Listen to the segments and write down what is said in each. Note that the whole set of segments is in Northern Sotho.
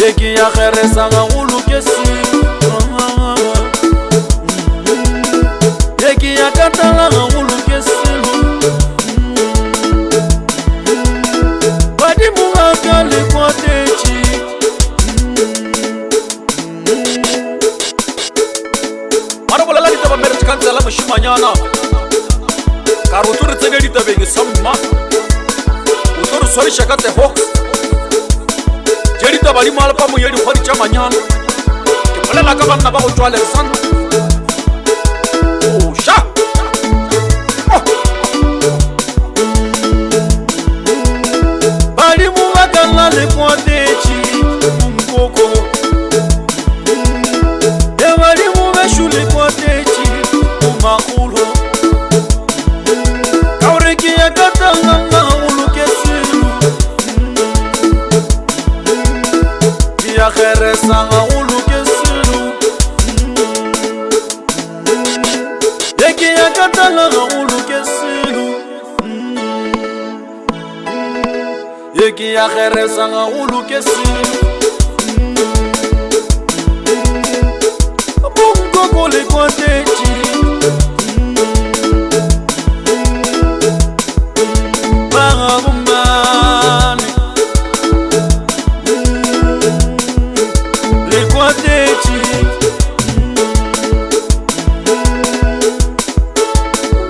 Ye ke ya kgeresa ga go loke selo. Ye ke ya katala ga go loke selo. Badimo ba ka le kwatetše. Ba re bolela ditaba marriage council mošimanyana ka re o tlo re tsenya ditabeng sa mma o tlo re swariša ka the hawks tše ditaba di malpa moye dikgwadi tša manyana ke bolela ka banna ba go tšwa Alexander oša oh. Badimo ba ka la le kwatetše nkoko. E badimo bešo le kwatetše bomakgolo. Ka gore ke ya ka tanganga go loke selo. Ke ya kgeresa ga go loke selo. Ye ke ya ka tanga ga go loke selo. Ye ke ya kgeresa ga go loke selo. Bonkoko le kwatetše. Ba ga bomane. Le kwatetše.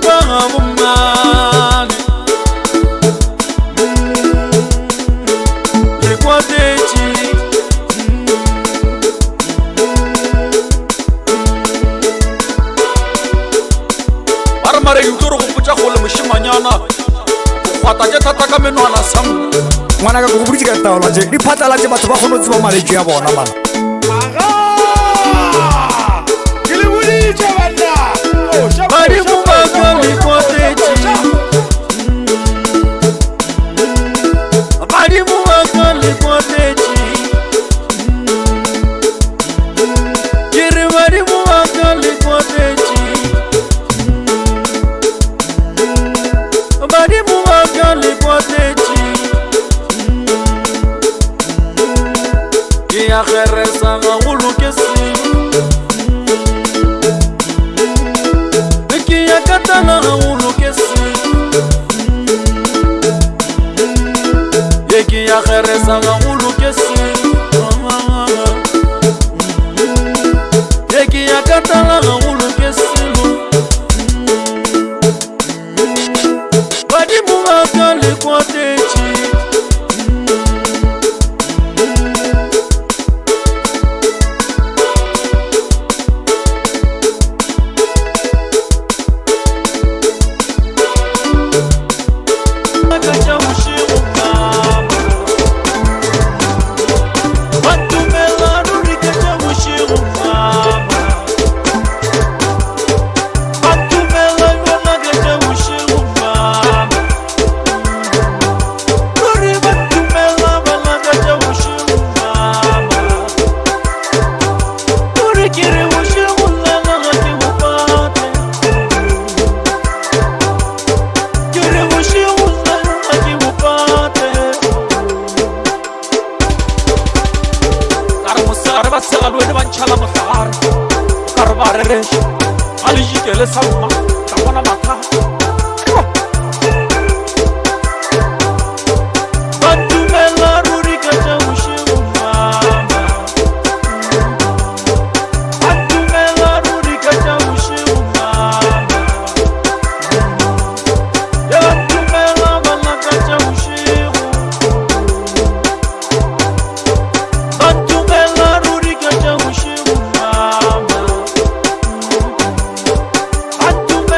Ba ga bomane. Le kwatetše. Ba re mare o tlo re gopotša gole mošimanyana o kgwata tše thata ka menwana sa mma. Ngwanaka ke go boditše ka ditaola tše di phatlalatše batho ba kgone go tseba malwetši a bona mana. Aga! Ke le boditše banna! Koša, koša, Badimo ba koša, ka le koša, kwatetše. koša. Badimo ba ka le kwatetše. Ke re badimo ba ka le kwatetše. Badimo ba ka le kwatetše. Ke ya kgeresa ga go loke selo. Ke ya katala ga go loke selo. Ye ke ya kgeresa ga go loke selo. Ye ke ya katala ga go loke selo. Badimo ba ka le kwatetše. Tša bošego mama. Ba ntumela ruri ka tša bošego mama. Ba ntumela yona ka tša bošego mama. Ruri ba ntumela bana ka tša bošego mama. Ruri ke re bošego lala ga ke bo pate. Ke re bošego lala ga ke bo pate. Ka re mosegare ba sega le wene ba ntšhala mohlagare ka re ba rereša ga le jikele sa mma ka bona mathata. Ba ntumela ruri ka tša bošego mama. Ba ntumela ruri ka tša bošego mama. Ya ba ntumela bana ka tša bošego. Ba ntumela ruri ka tša bošego mama. Ba ntumela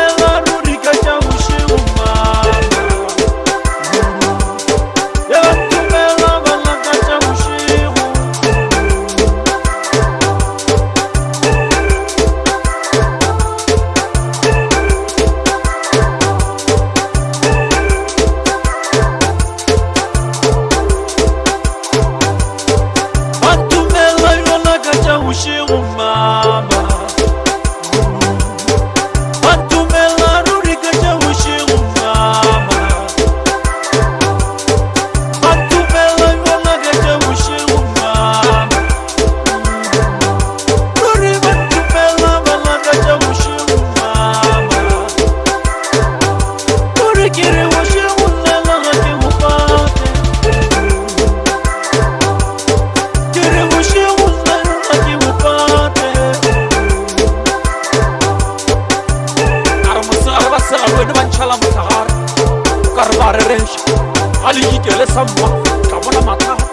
samma tla bona mathata.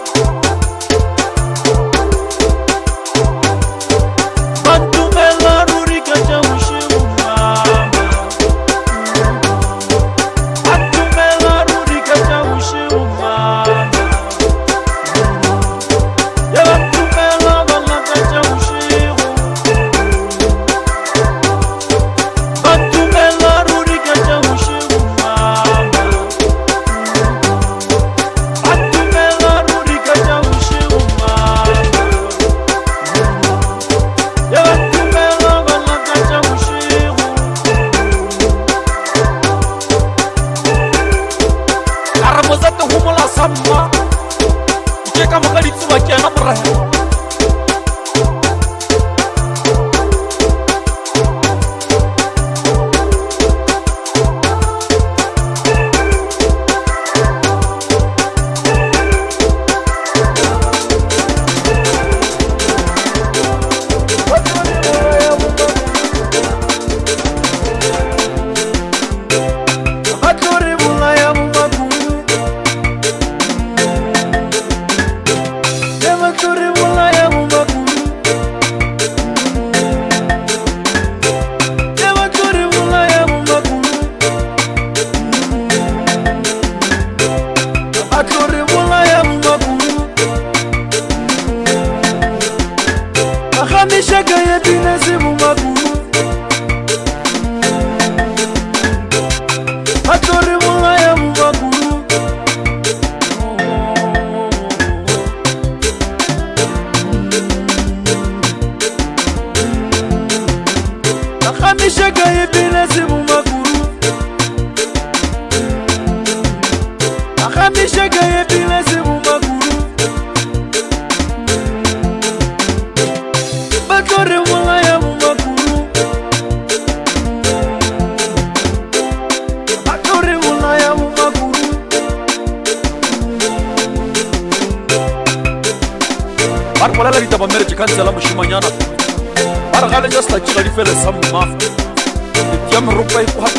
Ba ntumela ruri ka tša bošego mama. Ba ntumela ruri ka tša bošego mama. Ya ba ntumela bana ka tša bošego. Ba ntumela ruri ka tša bošego mama. Ba ntumela ruri ka tša bošego mama. Ya ba ntumela bana ka tša bošego. Ka re mosate homola samma tše ka moka di tseba ke yena morena. Ba tlo re bolaya bomakudu. Ba tlo re bolaya bomakudu. Ba tlo re bolaya bomakudu. Ba tlo re bolaya bomakudu. Ba gamiša ka happiness bomakudu. Ba tlo re bolaya bomakudu. Ba gamiša ka happiness bomakudu. Ba gamiša ka happiness bomakudu. Ba tlo re bolaya bomakudu. Ba tlo re bolaya bomakudu. Ba re bolela ditaba marriage council mošimanyana. Ba re gale tša selatši ga di fele samma. Letia meropa e kwa.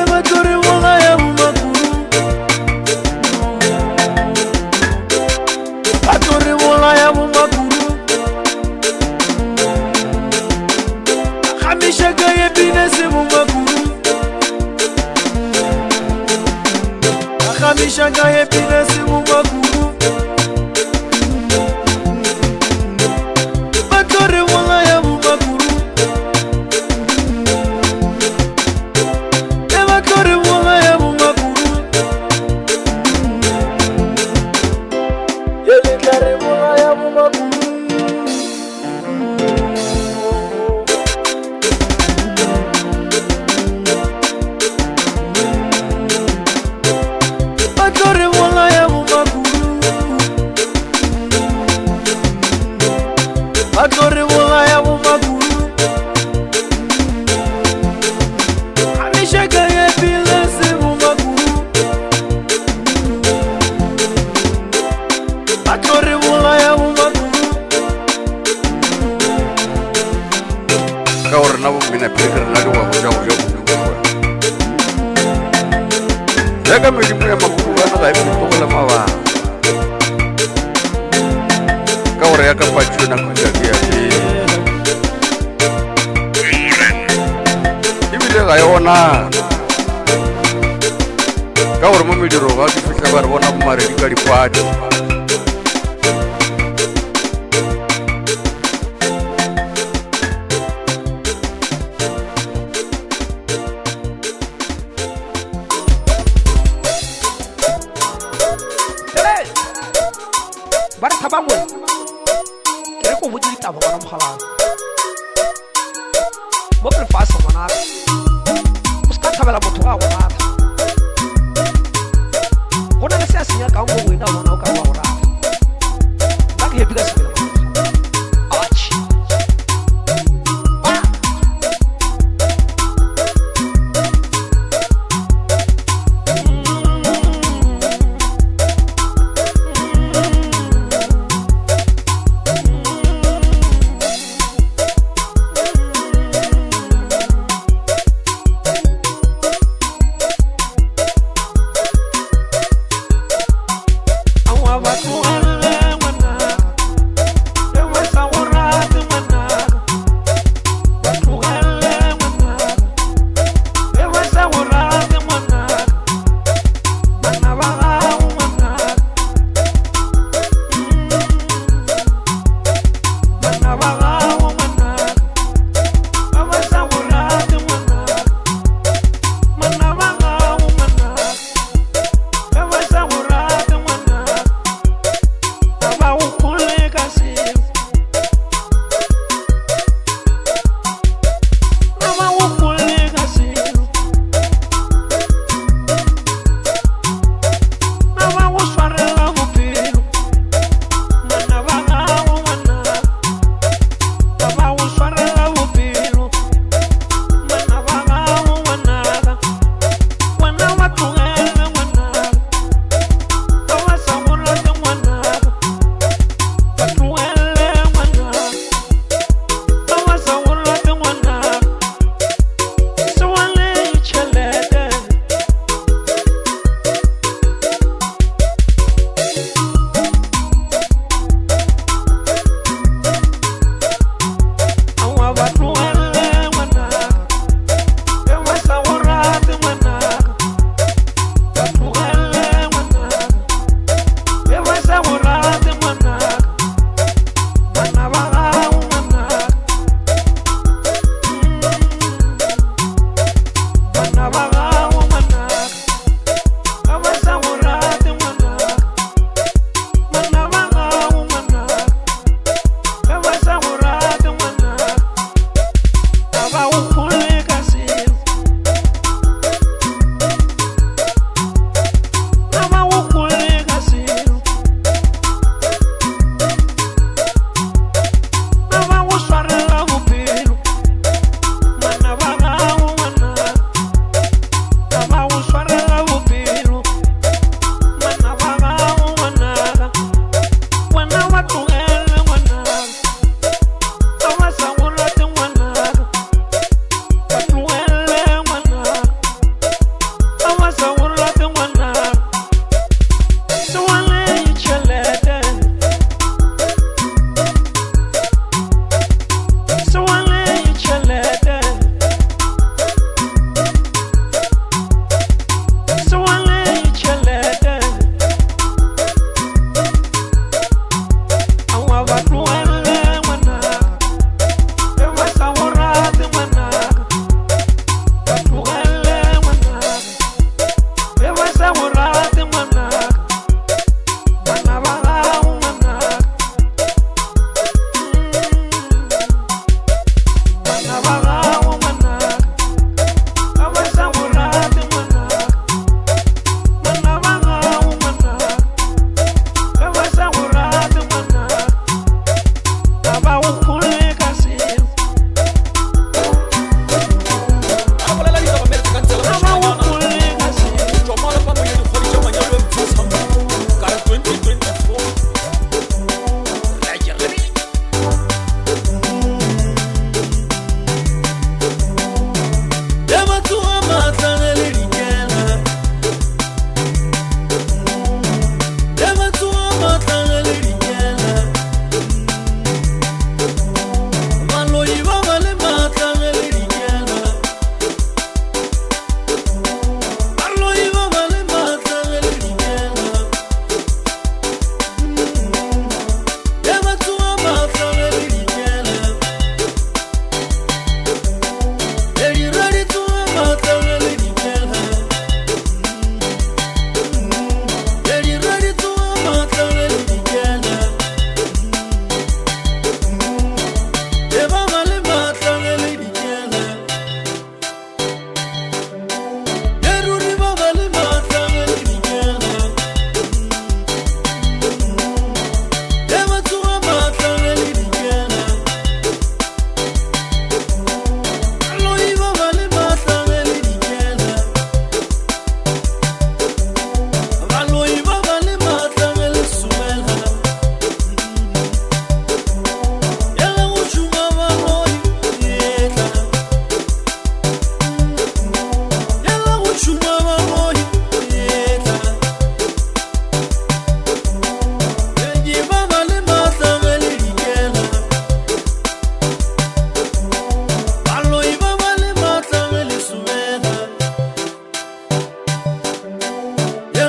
Ba tlo re bolaya bomakudu. Ba tlo re bolaya bomakudu. Gamiša ka happiness bomakudu. Gamiša ka happiness bomakudu. Ba tlo re bolaya bomakudu. Ba tlo re bolaya bomakudu. Ye le tla re bolaya bomakudu. Ba tlo re bolaya bomakudu. Ba tlo re bolaya bomakudu. Gamiša ka happiness bomakudu. Ba tlo re bolaya bomakudu. Ka gore nna bommina pele ke rena digwebo tša go ja kudu jaaka medimo ya makurubana ga e fetogele mabaka ka gore ya ka patšo yona khutša ke ya pele ebile ga e onana ka gore mo mediro ga ke fihla ba re bona bomaredi ka dipadi. Ba re thabangwe ke re ko botse ditaba gona mogalana mo lefase ngwanaka o se ka thabela motho ga go rata go na le se a se nyakang mo wena bona o ka wa go rata nna ke happy ka sebele. Atjhe. Ba.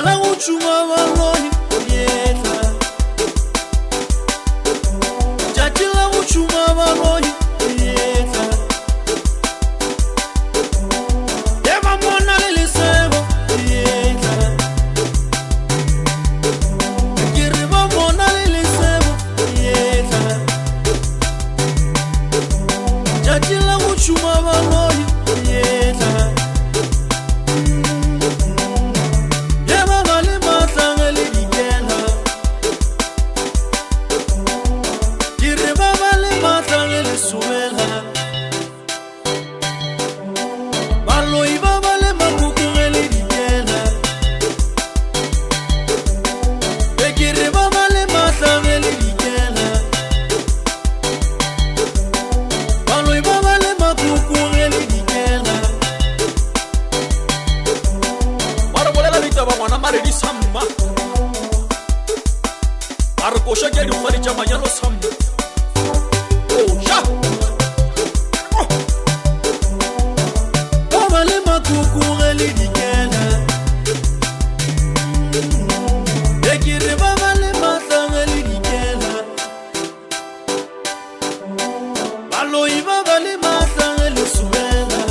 La go tšhuma baloi etla. Tšatši la go tšhuma baloi etla. Ye ba mona le lesebo etla. Ke re ba mona le lesebo etla. Tšatši la go tšhuma baloi etla. Ye ba ba le maatla ge le dikela. Ke re ba ba le maatla ge le sobela. Baloi ba ba le makoko ge le dikela. Be ke re ba ba le maatla ge le dikela. Baloi ba ba le makoko ge le dikela. Ba re bolela ditaba ngwana Maredi samma. A re koša ke ya dikgwadi tša manyalo samma. Koša. Oh. Ba ba le makoko ge le dikela. Be ke re ba ba le maatla ge le dikela. Baloi ba ba le maatla ge le sobela.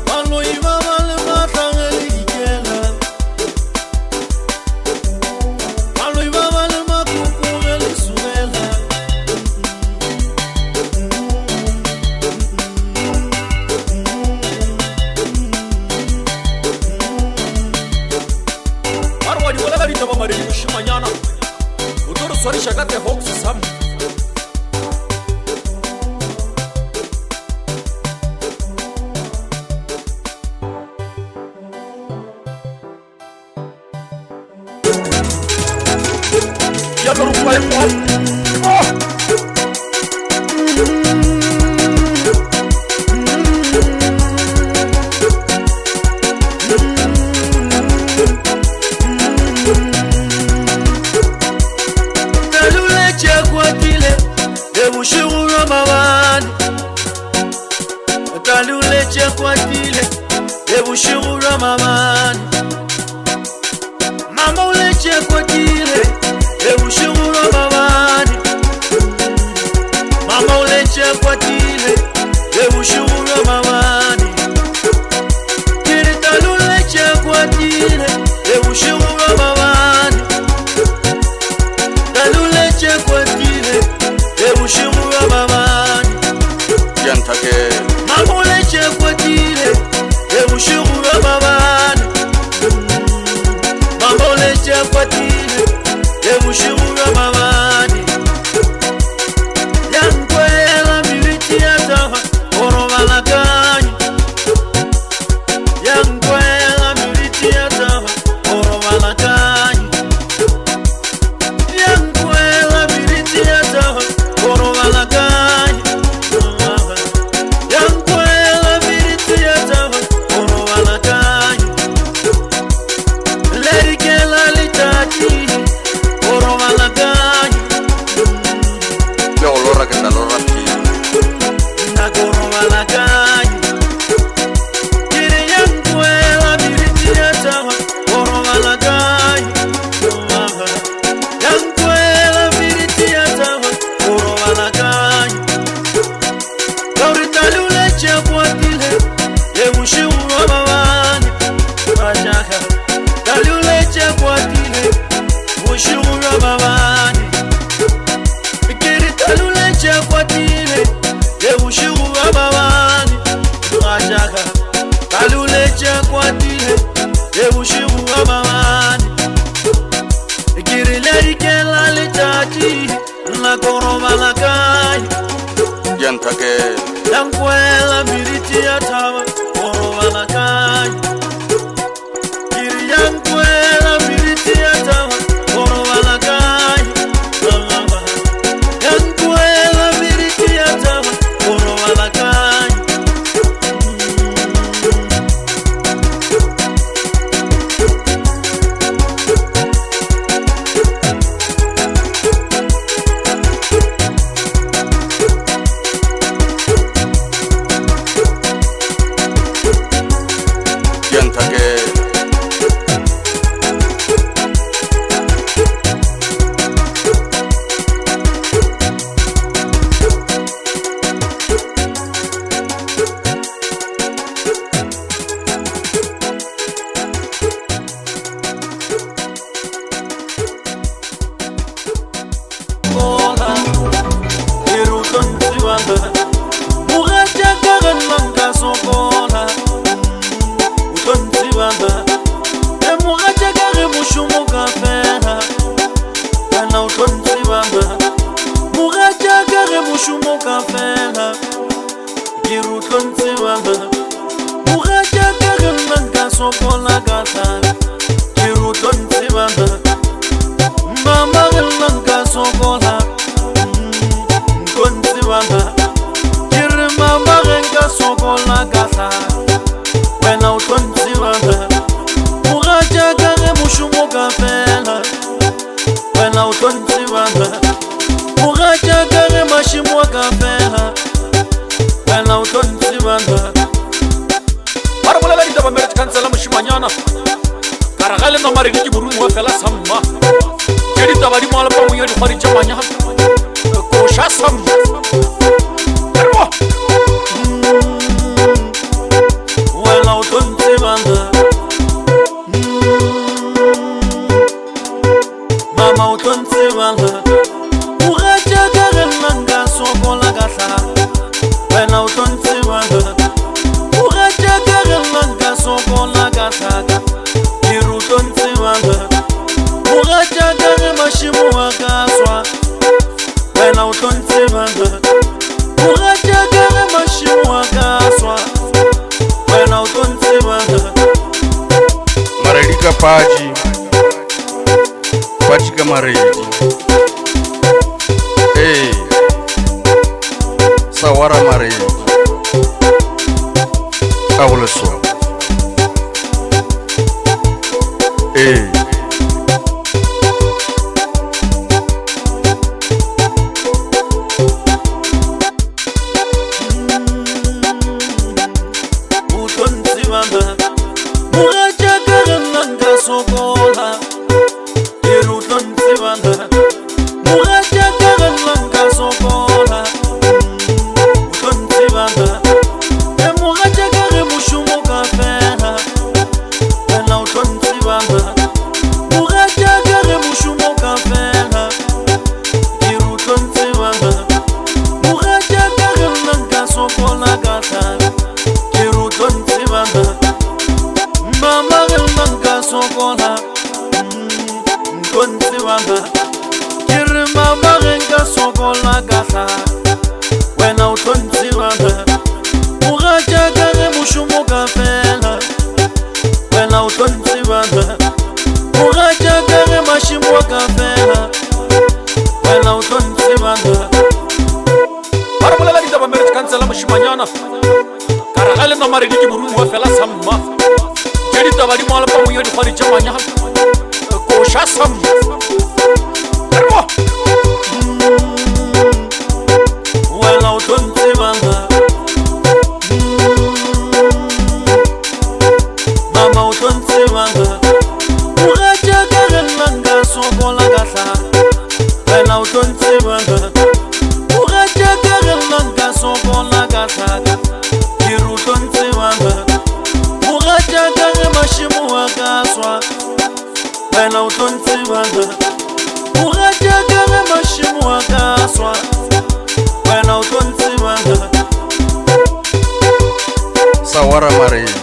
Baloi ba ba le maatla ge le dikela. Baloi ba ba le makoko ge le sobela. Ba re wa di bolela ditaba Maredi mošemanyana. O tlo re swariša ka The Hawks samma. Ya no re kwa- Oh! Taluletše kwatile le bošego bja maabane. Taluletše kwatile le bošego bja maabane. Mama o letše kwatile le bošego bja maabane. Mama o letše kwatile le bošego bja maabane. Ke re taluletše kwatile le bošego bja maabane. Taluletše kwatile le bošego bja maabane. Ke a nthakela. Mama o letše kwatile le bošego bja maabane. Mama o letše kwatile le bošego bja maabane. Ya nkwela meriti ya taba go robala kae. Ya nkwela meriti ya taba go robala kae. Ya nkwela meriti ya taba go robala kae. Ya nkwela meriti ya taba go robala kae. Le dikela letšatši go robala kae. Ke go lora ke tla lora phiri. Nna ko robala kae. Ke re ya nkwela meriti ya taba go robala kae. Ya nkwela meriti ya taba go robala kae. Ka gore taluletše kwatile le bošego bja maabane. Majaka. Taluletše kwatile bošego bja maabane. Ke re taluletše kwatile le bošego bja maabane. Majaka. Taluletše kwatile le bošego bja maabane. Ke re le dikela letšatši la ko robala kae. Ke a nthakela. Ya nkwela meriti ya thaba go robala kae. Ke re ya nkwela meriti ya thaba go robala kae. Ya nkwela meriti ya thaba go robala kae. sokola ka hlaka ke re o tlo ntsebana mama ge nna nka sokola nko ntsebana ke re mama ge nka sokola ka hlaka wena o tlo ntsebana mogatšaka ge mošomo ka fela wena o tlo ntsebana mogatšaka ge mašimo a ka fela wena o tlo ntsebana Ba re bolela ditaba marriage council mošimanyana ka re ga le namaredi ke morumiwa fela sa mma tše ditaba di moalapamong ya dikgwadi tša manyalo koša sa mma Erwa! Wena o tlo ntsebana mama o tlo ntsebana mogatšaka ge nna nka sokola ka hlaka wena o tlo ntsebana mogatšaka ge nna nka sokola ka hlaka ke re o tlo ntsebana mogatšaka ge mašimo a ka swa wena o tlo ntsebana mogatšaka ge mašimo a ka swa wena o tlo ntsebana Maredi ka patši, patši ka maredi. Ee, sawara maredi. A go lesolo. Ee. O tlo ntsebana mogatšaka ge nna nka sokola ke re o tlo ntsebana mogatšaka ge nna nka sokola o tlo ntsebana e mogatšaka ge mošomo ka fela wena o tlo ntsebana mogatšaka ge mošomo ka fela ke re o tlo ntsebana mogatšaka ge nna nka sokola ka hlaka ke re o tlo ntsebana mama ge nna nka sokola nko ntsebana ke re mama ge nka sokola ka hlaka wena o tlo ntsebana mogatšaka ge mošomo ka fela wena o tlo ntsebana mogatšaka ge mašimo a ka fela wena o tlo ntsebana Ba re bolela ditaba marriage council mošimanyana ka re ga le namaredi ke morumiwa fela sa mma tše ditaba di moalapamong ya dikgwadi tša manyalo koša sa mma Erwa! Wena o tlo ntsebana mama o tlo ntsebana mogatšaka ge nna nka sokola ka hlaka wena o tlo ntsebana mogatšaka ge nna nka sokola ka hlaka ke re o tlo ntsebana mogatšaka ge mašimo a ka swa wena o tlo ntsebana mogatšaka ge mašimo a ka swa wena o tlo ntsebana Sawara maredi.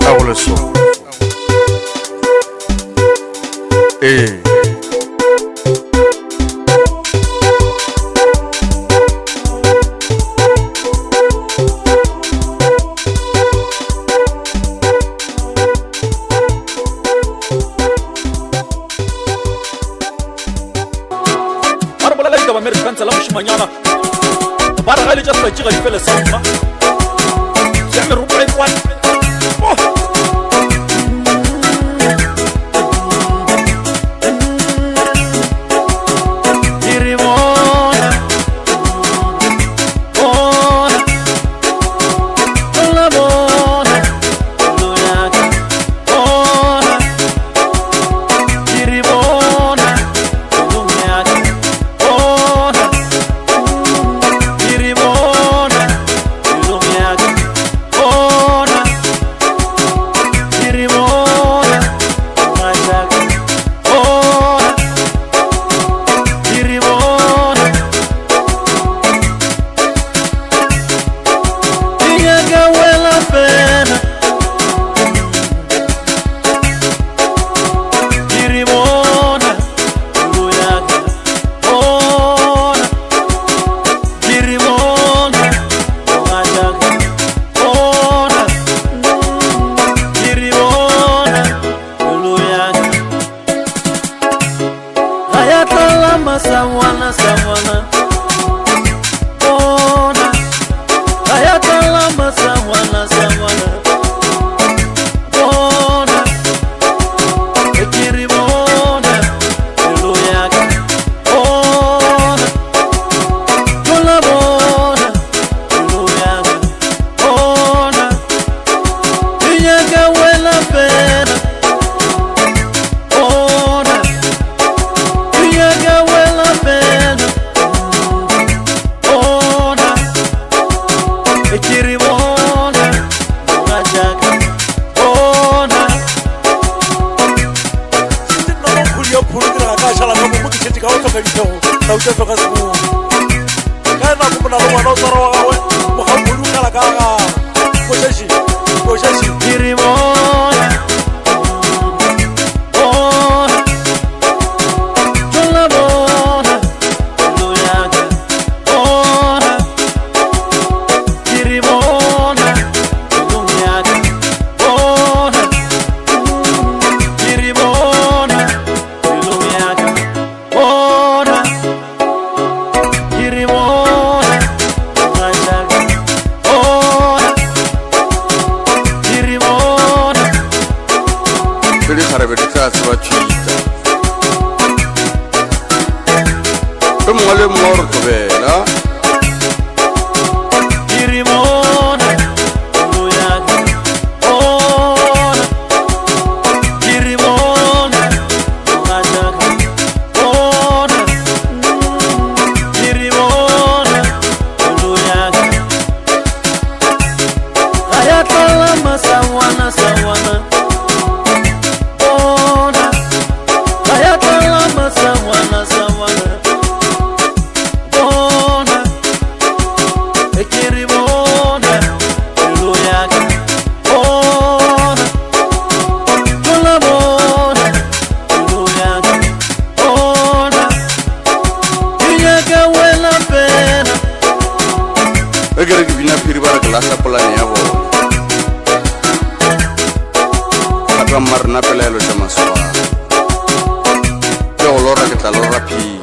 A go lesolo. Ee. Ba re bolela ditaba marriage council mošimanyana ba re ga le tša setšatši ga di fele sa mma ya meropo e kwane. Oh! Ke re bona bona la bona pelo ya ka bona ke re bona pelo ya ka bona. nyaka wena fela. Bona, ke nyaka wena fela. Bona, ke re bona, mogatšaka. Bona. Nna mokgodi ya pholo ke re ga ka šala ka mo ke šetše ka go hloka dithego tau tša hloka sebomo ka nako mona le ngwana o tshwara wa gagwe mogampodi o kgala ka gagwe košeši košeši Ke re bona, bona, tšola bona, pelo ya ka. Bona, ke re bona, pelong ya ka. Bona, ke re bona, pelong ya ka. Bona, ke re bona, mogatšaka. Bona, ke re bona. Le dikgarebe di tla tseba tšhita yo mongwe le mongwe o re tlobela. Ke re bona, pelo ya ka. Bona, ke re bona, mogatšaka. Bona, ke re bona, pelo ya ka. Ga ya tlala masawana sawana. Bona, ga ya tlala masawana sawana. Bona, ke re bona, pelo ya ka. Bona, tšola bona, pelo ya ka. Bona, ke nyaka wena fela. Ge ke re ke bina phiri ba re ke lahla polane ya bona gape mma rena pelaelo tša maswaro ke go lora ke tla lora phiri.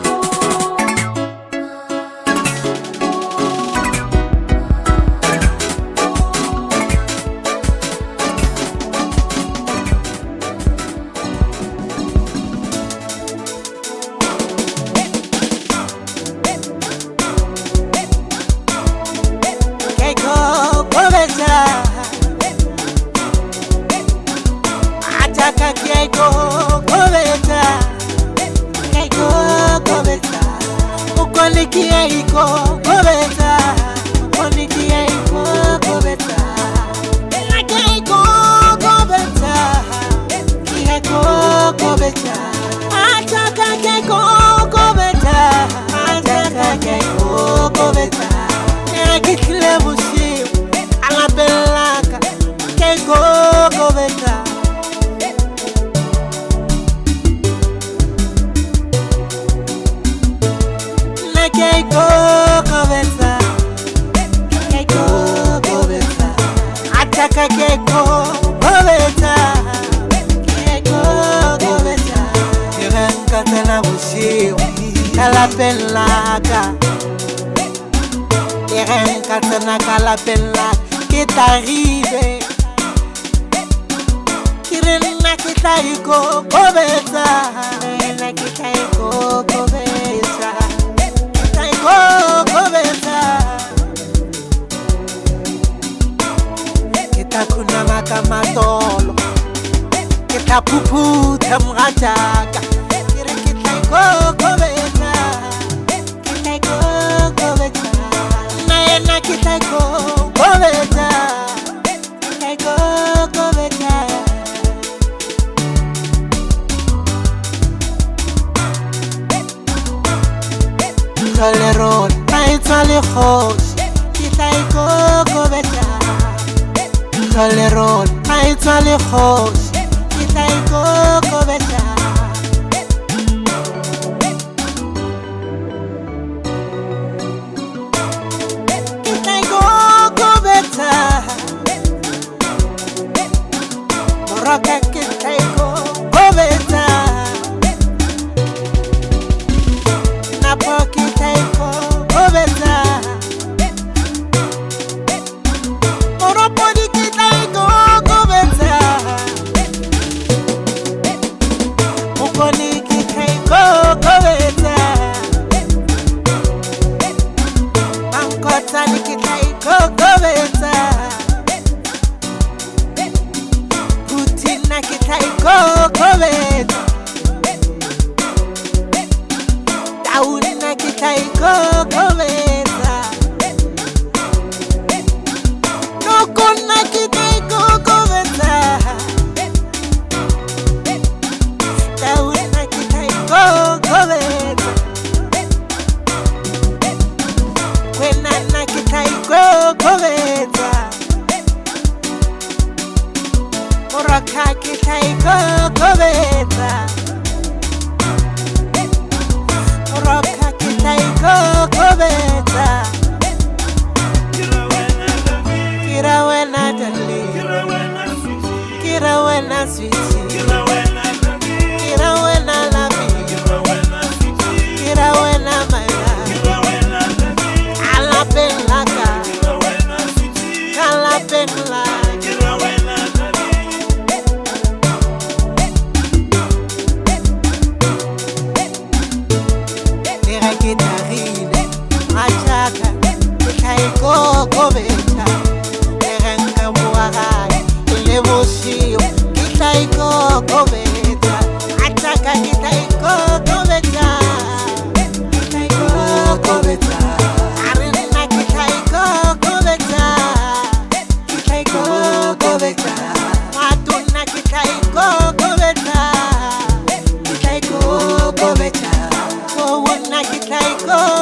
Mankotane ke tla ikokobetsa. nna ke tla ikokobetsa. Tau nna ke tla ikokobetsa. Noko nna ke tla ikokobetsa. Tau nna ke tla ikokobetsa. Kwena nna ke tla ikokobetsa. Moraka ke tla ikokobetsa. Moraka ke tla ikokobetsa. Ke ra wena darling. Ke ra wena sweetie. Ke ra wena loving. Ke ra wena my love. Ka lapeng la ka. Ka lapeng la ka. Le ge ke tagile matšaka ke tla ikokobetša. Le ge nka boa gae e le bošego ke tla ikokobetša. Matšaka ke tla ikokobetša. Ke tla ikokobetša. A re nna ke tla ikokobetša. Ke tla ikokobetša. Matona ke tla ikokobetša. Ke tla ikokobetša. Oh, nna ke tla ikokobetša.